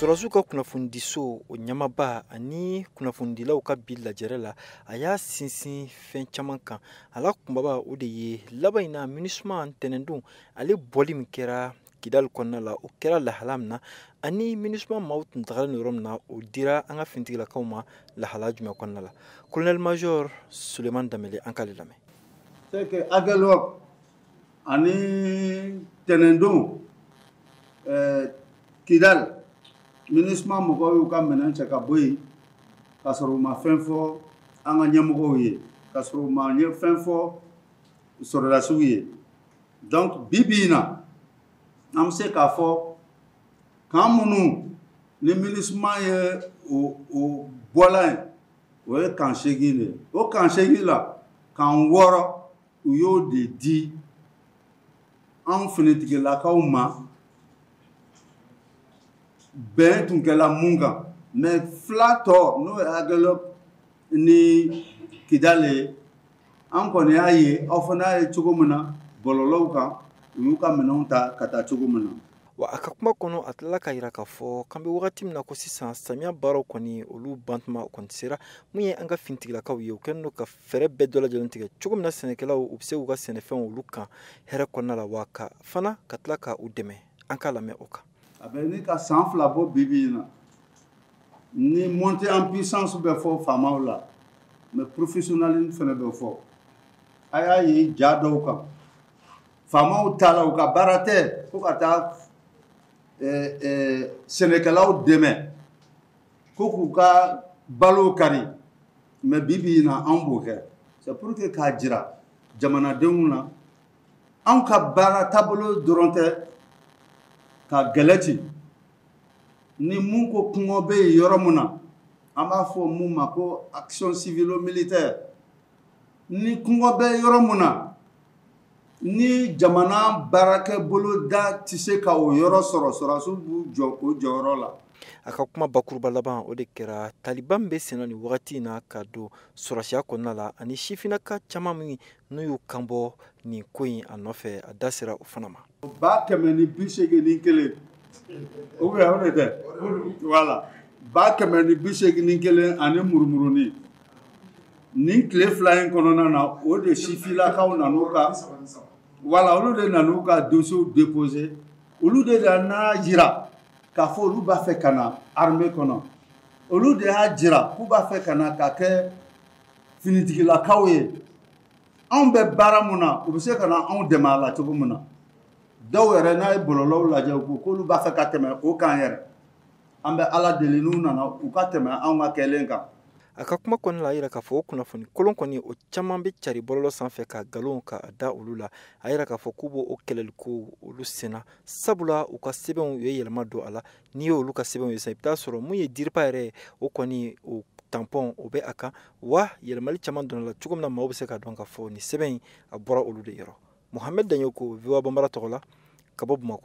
Sɔrɔdasiw ka kunnafonidiso o ɲɛmaaba ani kunnafonidilaw ka bi lajɛrɛ la, a y'a sinsin fɛn caman kan. A la kunbaba, o de ye laban in na MINUSMA ntɛnɛndon ale bɔli min kɛra Kidali kɔnɔna la, o kɛra lahala min na, ani MINUSMA maaw tun tagalen yɔrɔ min na, o dira an ka finitigilakaw ma lahala jumɛn kɔnɔna la. Colonel major Suleiman Danbele, an k'ale lamɛn. C'est que Aguelhok ani tɛnɛndon Kidal, MINUSMA mɔgɔw y'u ka minɛn cɛ ka bɔ yen k'a sɔrɔ u ma fɛn fɔ an ka ɲɛmɔgɔw ye, k'a sɔrɔ u ma fɛn fɔ sɔrɔdasiw ye. Donc bi bi in na, an bɛ se k'a fɔ camp minnu ni MINUSMA ye o bɔla yen, o ye camp 8 de ye. O camp 8 la, camp 6, u y'o de di anw finitigilakaw ma, bɛn tun kɛla mun kan. Mais fila tɔ, n'o ye Aguelhok ni Kidali ye, an kɔni y'a ye, aw fana y'a ye cogo min na bɔlɔlɔw kan, u y'u ka minɛnw ta ka taa cogo min na. Wa a ka kuma kɔnɔ, a tilala ka yira k'a fɔ k'an bɛ wagati min na ko sisan, samiya baaraw kɔni, olu bantuma kɔni sera. Mun ye an ka finitigilakaw ye, u kɛlen don ka fɛɛrɛ bɛɛ dɔ lajɛlen tigɛ cogo min na sɛnɛkɛlaw u bɛ se k'u ka sɛnɛfɛnw olu kan hɛrɛ kɔnɔna la, wa ka fana ka tila ka u dɛmɛ. An k'a lamɛn o kan. A bɛ ni ka san 2 bɔ bi bi in na, ni montée en puissance bɛ fɔ faamaw la, mais professionnalisme fana bɛ fɔ. A y'a ye ja dɔw kan, faamaw ta la, u ka baara tɛ ko ka taa sɛnɛkɛlaw dɛmɛ ko k'u ka balo kari, mais bi bi in na, anw b'o kɛ. C'est pour que k'a jira jamanadenw na, anw ka baara taabolo dɔrɔn tɛ ka gɛlɛ ci. Ni mun ko kɔngɔ bɛ yen yɔrɔ min na, an b'a fɔ mun ma ko action civilo-militaire. Ni kɔngɔ bɛ yɔrɔ min na, ni jamana baarakɛ boloda tɛ se ka o yɔrɔ sɔrɔ, sɔrɔdasiw b'u jɔ o jɔyɔrɔ la. A ka kuma bakuruba laban, o de kɛra taliban bɛ senna nin wagati in na ka don sɔrɔsiya kɔnɔna la, ani sifinnaka caman min n'u y'u kanbɔ nin ko in a nɔfɛ, a da sera o fana ma. 181, ou bien o de tɛ? Voilà, 181 ani murumurunin. Nin tile 2 in kɔnɔna na, o de sifinnakaw nan'u ka, voilà, olu de nan'u ka dossier déposer. Olu de nana jira k'a fɔ olu b'a fɛ ka na armée kɔnɔ, olu de y'a jira k'u b'a fɛ ka na ka kɛ finitigilakaw ye. Anw bɛ baara mun na, u bɛ se ka na anw dɛmɛ a la cogo min na. Dɔw yɛrɛ, n'a ye bɔlɔlɔw lajɛ, u ko k'olu b'a fɛ ka tɛmɛ o kan yɛrɛ. An bɛ Ala deli, n'u nana, u ka tɛmɛ anw ka kɛlen kan. A ka kuma kɔnɔna la, a yira k'a fɔ o kunnafoni kolon kɔni, o caman bɛ cari bɔlɔlɔ sanfɛ ka nkalon ka da olu la. A yira k'a fɔ k'u b'o kɛlɛliko olu senna, sabula u ka sɛbɛnw, u ye yɛlɛma don a la. N'i ye olu ka sɛbɛnw ye sisan, i bɛ taa sɔrɔ mun ye DIRPA yɛrɛ ye, o kɔni o tampon o bɛ a kan. Wa yɛlɛmali caman donna la cogo min na maaw bɛ se ka dɔn k'a fɔ nin sɛbɛn in, a bɔra olu de yɔrɔ. Mohamed Daɲoko, VOA Bambara tɔgɔ la, ka bɔ Bamakɔ.